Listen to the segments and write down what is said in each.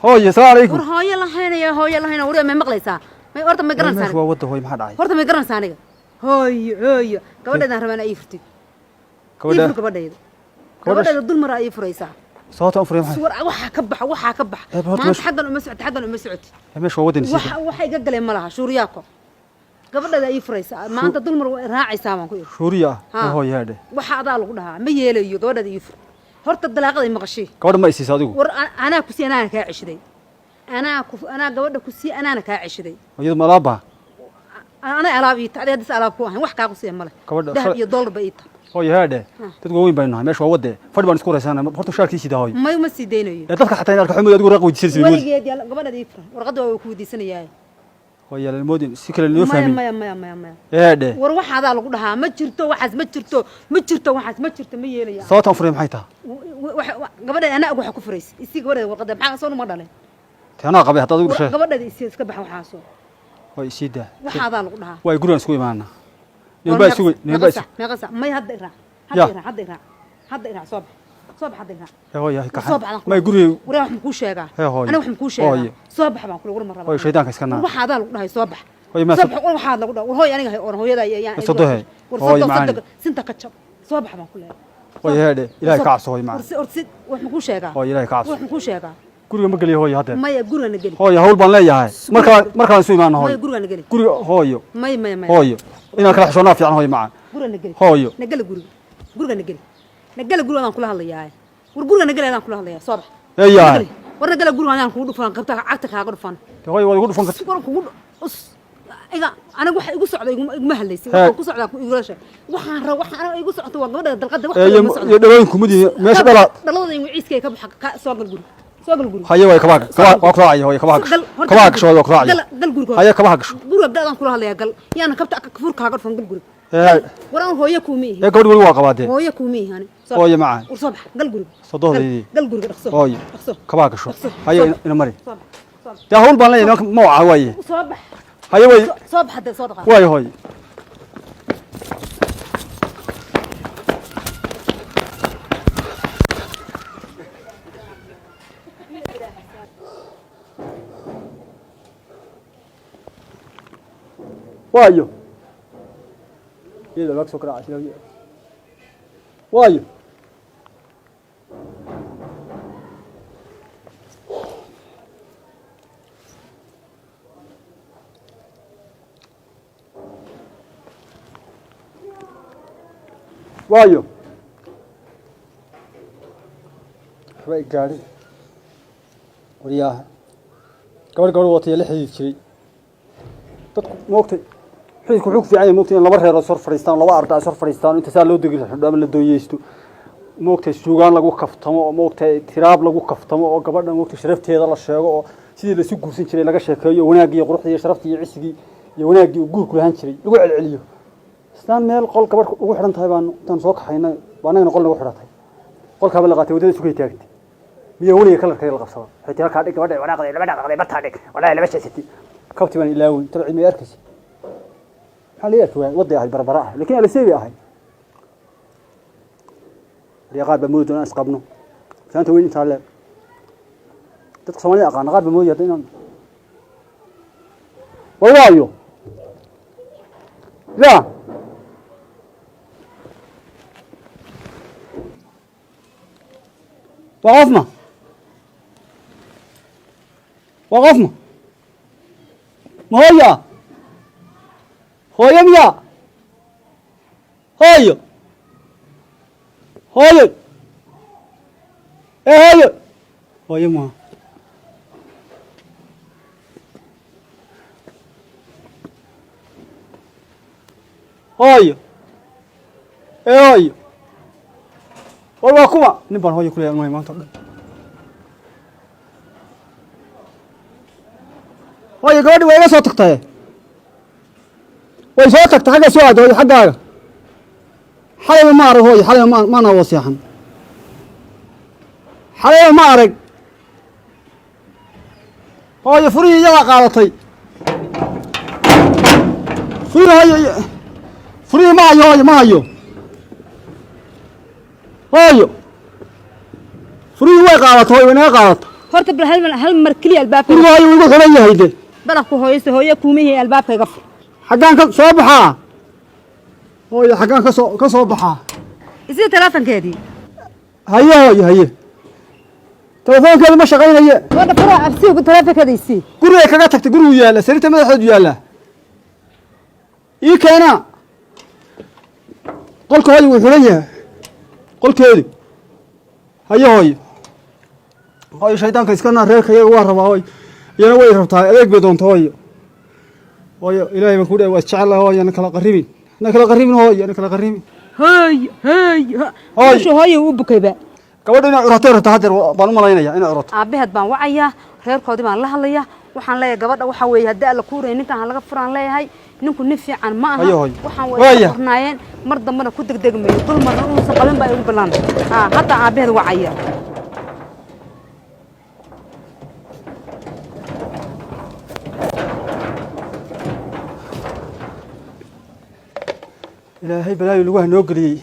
Hooyo, asalaamu calaykum. War hooyo lahaynaya, hooyo lahaynaya, war ma maqlaysaa? May horta ma garanaysaa? Meeshu waa wadda, hooyo, maxaa dhacay? Horta ma garanaysaa aniga? Hooyo, hooyo, gabadheedaan rabaa inaa ii furtid. Ii Gabadha? fur gabadhayda. Gabadhayda dul maraa ii furaysaa. Sababta aan furay maxay? War waxaa ka baxa, waxaa ka baxa. Eh, horta maanta xaggan uma socoti, xaggan uma socoti. Eh, meeshu waa waddan. Waxa waxa iga galeen ma laha shuuriyaako. Gabadhayda ii furaysaa maanta, dul mar way raacaysaa baan ku iri. Shuuriya? Ha. Ah, hooyo, heedhe. Waxa adaa lagu dhahaa ma yeelayo. Gabadhayda ii fur horta, dalaaqaday maqashii. Gabadha ma isiisa adigu? War anaa ku sii, anaana kaa ceshaday, anaa ku, anaa gabadha ku sii, anaana kaa ceshaday. Iyadu ma alaabba? Ana alaab ii ta, adiga haddis alaab ku ahayn wax kaa qusiya male. Gabadha dahab iyo dollar ba ii ta. Hooyo, heedhe, dad waaweyn baynu nahay, meeshu waa wadde, fadhi baan isku raysana. Horta shaarkii sidaa, hooyo. May, uma sii daynayo. Ee dadka xataa in arka xumid adigu raaq weydiisanaysa moodi. Weligeed yaa gabadhada ii furan, warqadda waa ku weydiisanayaa. Hooyo, la moodin si kale loo maya fahmin. Maya, maya, maya, maya. Heedhe. War waxa adaa lagu dhahaa ma jirto, waxaas ma jirto, ma jirto, waxaas ma jirto, ma yeelaya. Sababta aan furay maxay tahay? Gabadha anaa og waxa ku furaysa. Isii gabadhada warqadda, maxaa soo numa dhalay? Te anaa qabay haddaad adigu War dhashay. Gabadhada isii, iska baxa waxaasoo. Hooyo, isii daa. Waxa adaa lagu dhahaa. Waay, gurigaan isku imaanaa, nin baa isugay, nin baa isugay. Meeqa sac? May, hadda iraac. Ya. Hadda iraac, hadda iraac, hadda iraac, soo bax, soo bax, hadda iraac. Hee hooyo, War kaxan. soo bax. May, guriga. Waryaa, wax makuu sheegaa? Hee hooyo. Aniga wax makuu sheegaa? Hooyo. Soo bax baan kula, war ma rabaa. Hooyo, shaydaanka iska naar. War waxa adaa lagu dhahay, soo bax. Hooyo, ma soo bax. War waxaad lagu dhahay, war hooy aniga hay oran, hooyada ayaa. Sodohe. War Hooyo, sodo macaani. sodo, sinta ka jab, soo bax baan ku leeyahay. Hooyo, heedhe, Ilaahay ka cabso, hooyo war macaan. si war si wax makuu sheegaa? Hooyo, Ilaahay ka cabso. Wax makuu sheegaa? Guriga ma geliyo, hooyo, haddeer. Maya, gurigana geli. Hooyo, hawl baan leeyahay, markaan isu imaano, maya, hooyo. Gurigana geli. Guriga, hooyo. Maya, maya, maya. Hooyo, inaan kala xishoonaa fiican, hooyo macaan. Gurigana geli. Hooyo. Nagala guriga, gurigana geli, nagala guriga adaan kula hadlayaa. War guriga nagala adaan kula hadlayaa, soo bax. Eeyahay. War nagala guriga adaan kugu dhufan, qabta cagta kaaga dhufan. Te hooyo, waad igu dhufan karta. War kugu us iga aniga waxa igu socda iguma hadlaysi. Hee. Waxaan ku socdaa ku igula sheeg, waxaan rab, waxaan aniga igu socota waa gabadha dalqada, wax Ee, kale iyo ma socdo. iyo dhalooyin kumadiin meesha dhala. Dhaladooda igu ciiskay ka baxa, ka soo gal guriga, soo gal guriga. Haye, waay, kabaha kabaha waa ku raacaya, hooyo, kabaha gasho. Gal, horta Kabaha gal gasho, hooyo, waa ku raacaya. Gal, gal guriga. Haye, kabaha gasho. Guriga gal adaan kula hadlayaa, gal yaana kabta fur kaaga dhufan, gal guriga. Ee. War aan hooyo kuuma ihi. Ee, gabadh weli waa qabaa dee. Hooyo kuuma ihi ani. Soo Hooyo bax. macaan. War soo bax, gal guriga. Sodohdaydii. Gal guriga, dhaqso. Hooyo. Dhaqso. Kabaha gasho. Dhaqso. Haye. Soo bax. Ina mari. Soo bax, soo bax. Dee hawl baan leeyahay, nimanka ma waca waaye. Soo bax. Haye, way. Soo bax hadda, soo dhaqaaq. Waayo, hooyo. Waayo, iyada laga soo garaacay. Waayo. Waayo, waxba i gaadhin. Waryaaha, gabadh gabadh wataya la xidhiid jiray dadku moogtay. Xididku wuxuu ku fiican yahay, moogtay, in laba reer oo is hor fadhiistaan, laba arda is hor fadhiistaan, inta saa loo degi xidho ama la dooyeysto, moogtay, suugaan lagu kaftamo oo moogtay tiraab lagu kaftamo oo gabadha moogtay sharafteeda la sheego oo sidii laisu guursan jiray laga sheekeeyo, wanaaggii iyo quruxdii iyo sharaftii iyo cisigii iyo wanaaggii uu guurku lahaan jiray lagu celceliyo. Islaan meel qol gabadh ugu xidhan tahay baanu intaan soo kaxaynay baa annagana qol nagu xidhatay. Qolkaaba la qaatay, waddada sugay taagtay, miyaa weliga kalarkeeda la qabsada. Waxay tii halkaa dhig gabadha, wanaaqday laba dhaqaaqday, bartaa dhig, walaahi laba sheesatay, kabti baan ilaawin tabci may arkaysa. Maxaa laga arki waayay? Waday ahayd barbara ah, laakiin alisay bay ahayd. Ariya qaar baa moodi doona inaan isqabno, saanta weyn intaa leeg. Dadka Soomaalida aqaana qaar baa moodaya hadda inaan war. Waayo, ya waa qofma, waa qofma? Ma hooya? Hooyo miya? Hooyo, hooyo, ee hooyo, hooyo maa? Hooyo, ee hooyo, war waa kuma? Nin baan hooyo kuleeyahay maanta o dhan. Hooyo, gabadhi waa iga soo tagtaye, way soo tagtay, xagga soo aad, hooyo, xaggaaga. Xalayba ma arag, hooyo, xalayba ma maana wada seexan, xalayba ma arag, hooyo. Furihii iyadaa qaadatay, furihii, hooyo, furihii ma hayo, hooyo, ma hayo, hooyo. Furihii way qaadatay, hooyo, way naga qaadatay. Horta bal hal mar keliya albaabka. Guriga hooyo wuu igu xiran yahay de. Balaq ku hooyaysa, hooyo kuumihi, albaabka iga fur. Xaggaan ka soo baxaa hooyo? Xaggaan ka soo baxaa? Isii teleefonkeedii. Haye hooyo, haye, telefoonkeedu ma shaqaynaye. Gabadha fura absiigu, teleefonkeeda isii. Gurigay kaga tagtay, gurigu yaalla, sariirta madaxeedu yaallaa. Ii keenaa qolka hooyo, wuu xiran yahay qolkeedu. Haye hooyo, hooyo, shaydaanka iska naar. Reerka iyaga waa rabaa hooyo, iyana way rabtaa, adeeg bay doonta hooyo. Hooyo, ilaahay baan ku dhahay, waa isjecelahay hooyo, na kala qarribin, na kala qarribin hooyo, na kala qarribin. Hooy hooy. Hooy. Hooy hooyo, uu bukayba. Gabadha inay curatay rabtaa haddeer baan u malaynaya, inay curato. Aabbaheed baan wacayaa, reerkoodii baan la hadlayaa. Waxaan leeyahay gabadha waxa weeye haddii alla kuuraya ninkan ha laga furaan leeyahay. Ninku nin fiican ma aha. Hayo, hooyo. Waxaan way Waaya. iska furnaayeen mar dambena ku degdegmayo, dulmarna uusan qabin baa igu ballan. Hadda aabbaheed wacaya. Ilaahay balaayo lugaha noo geliyey,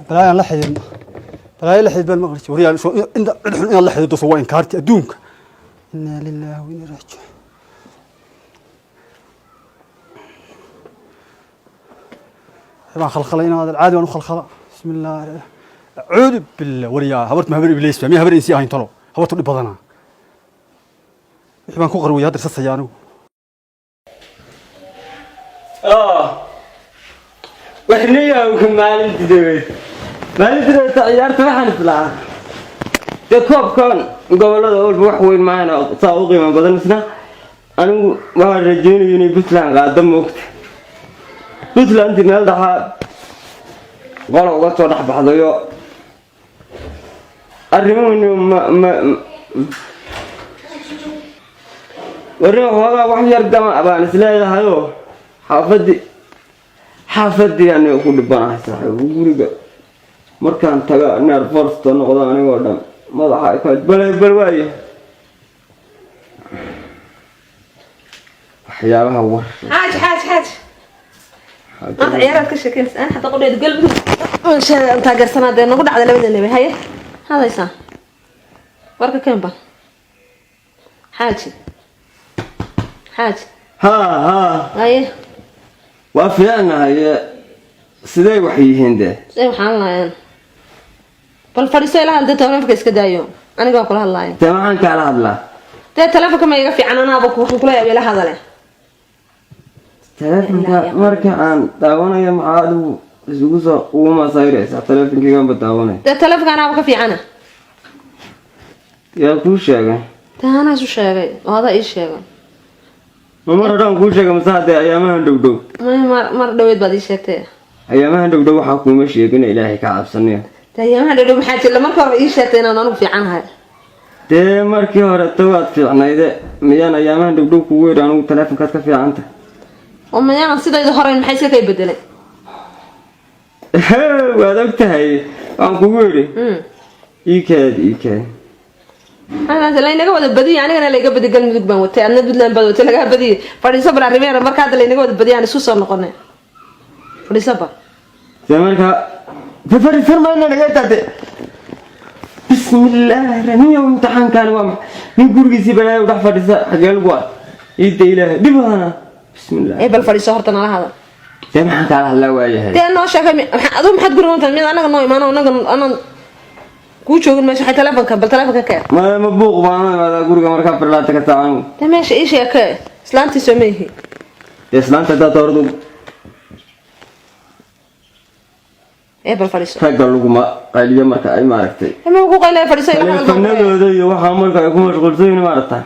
balaayaan la xidhiidhna, balaayo la xidhiid baan maqli jiray. Waryaal soo inta cid xun inaad la xidhiidho soo waa inkaarti adduunka. Inaa lilaahi wa inaa raajicuun. Baan khalkhalay inaad caadi baan u khalkhala. Bismi illah, acuudu billah. Waryaa, habartu ma habar ibliis ba miya? Habar insi ahayn talo, habartu dhib badanaa. Wixii baan ku qarwiyay hadda sasaya anigu. Warniyaawka maalintii dhaweyd, maalintii dhaweyd ciyaarta waxaan islahaa dee koobkan gobolada walba wax weyn maahana saa u qiimo badan isna. Anigu waxaan rajeynayo inay Puntland qaado. Moogta Puntlanti meel dhaxaa qola uga soo dhex baxdayo arrimuhuni ma warri xoogaa wax yar gama baan isleeyahayoo xaafadii aniga ku dhibanahay saaxiib. Guriga markaan taga neer forsta noqdo anigoo dhan madaxa ka bal bal waaye waxyaabaha war. Xaaj xaaj xaaj, maanta ciyaaraad ka sheekeynaysa. Aan xataa qudheedu Galmudug taageersanaa dee nagu dhacda labada nebe. Haye, hadaysaa warka keen bal. Xaaji xaaji. Haa haa. Haye. Waa fiicnahay, sidee wax yihiin dee? See waxaan lahayn, bal fadhiiso, ila hadal dee. Taleefonka iska daayo, anigaa kula hadlaaya. Dee maxaan kaala hadlaa? Dee taleefonka ma iga fiican? Anaaba waxaan kula yaaba, ila hadale. Taleefonka marka aan daawanayo maxaa adigu isugu soo ugu masayraysaa? Taleefonkayganba daawanaya. Dee taleefonka anaaba ka fiicana. Yaa kuu sheegay? Dee anaa isu sheegay oo adaa ii sheegay. Ma mar hodhaan kuu sheegay mase haddee ayaamahan dhow dhow? May, mar dhaweyd baad ii sheegtay. Ayaamahan dhow dhow waxaa kuuma sheegin, Ilaahay ka cabsanayo. Dee ayaamaha dhow dhow maxaa jira? Marka hore ii sheegtay inaan anigu fiicanahay. Dee markii hore ta waad fiicnayde, miyaan ayaamahan dhow dhow kugu yidhi anigu taleefonkaad ka fiicanta? Oo mayaanan sidayda horeyn? Maxay iska kay bedelay? Waad og tahay waan kugu yidhi. Ii keed, ii keed. Laynaga wada badiyay, anigana layga badiy. Galmudug baan watay, adna Puntland baad watay, lagaa badiyay. Fadhiiso bal, arrimeena marka hadda laynaga wada badiyay aan isu soo noqonay. Fadhiiso bal. Dee marka fadhiisan mayna naga taate. Bismillaahi, niyow imtixaankaani waa maxay? Nin gurigiisii balaayo dhex fadhisa xagee lagu ar iida Ilaahay dhib badana. Bismillah. Ee bal fadhiiso horta, nala hadal. Dee maxaan kaala hadlaa waayahay? Dee noo sheegay adigu maxaad guriga untahay? Mid anaga noo imaano, anaga anaan kuu joogin meesha. Waxay taleefonka, bal taleefonka keen. Ma buuq baan u imaadaa guriga markaa firlaata ka saacan? Dee meesha ii sheeke, islaantii soo ma ihi? Dee islaanta haddaad hordu Ee bal fadhiiso. Ragga laguma qayliyo marka ay maaragtay Ma ku qaylaya? Fadhiiso, ila hadal baan ku leeyahay. Taleefanadooda iyo waxaa marka ay ku mashquulsan yihiin maaragta.